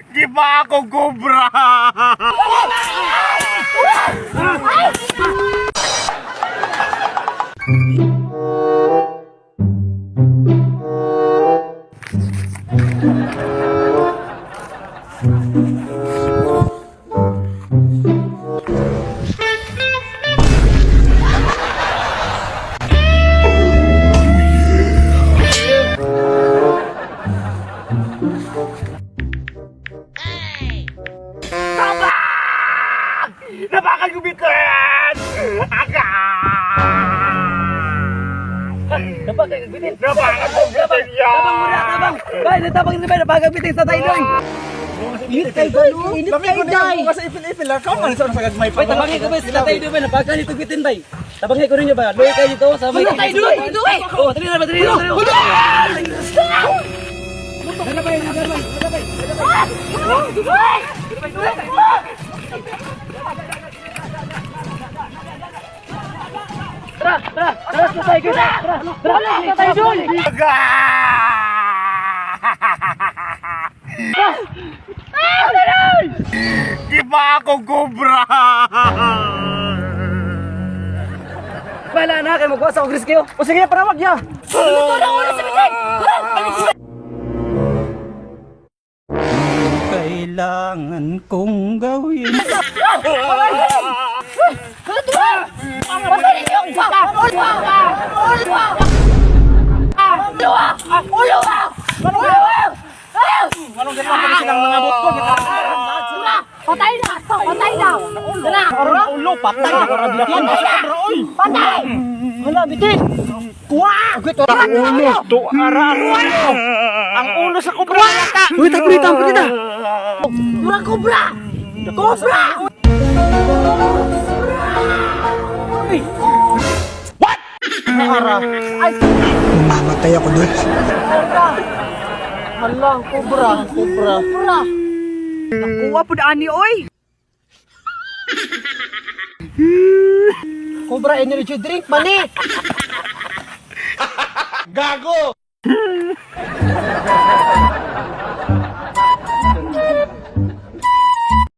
Di ba ako gubra? Nabakan ko bitin! Aga! Nabakan bitin. Nabakan ko bitin yan! Tabang mo na, tabang. Bay, natabang ni bay, nabakan bitin sa tayo doy. Init kay gano. Init Kami kay ko na day. bukas sa ipil-ipil. Kau man sa gagmay pa. Bay, tabangin ko bay sa tayo doy, bay, nabakan ito bitin bay. Tabangin ko ninyo ba? Luwi kayo dito sa may. Wala tayo doy. Doy. Oh, dali na ba, dali na, dali na. Dali bay, dali bay, dali bay. Tara, tara, tara sa tayo, tara, tara, sa tayo doy. Aga! Di ba ako gubra? Wala na kay magwa sa ogris kayo. O sige, parawag ya. Kailangan kong gawin. Anong ganun pa silang mga bot ko? Patay na! Patay na! Tara! Aron ulo patay. Patay! Wala bitin. Kuha. Ang ulo to ara ulo. Ang ulo sa kubra yata. Uy, tapos dito, tapos dito. Mura kobra! Kobra! Ara. Mamatay ako doon. Hala, kubra, kubra. Kobra! Nakuha pud ani oy. Cobra energy drink mani. Gago.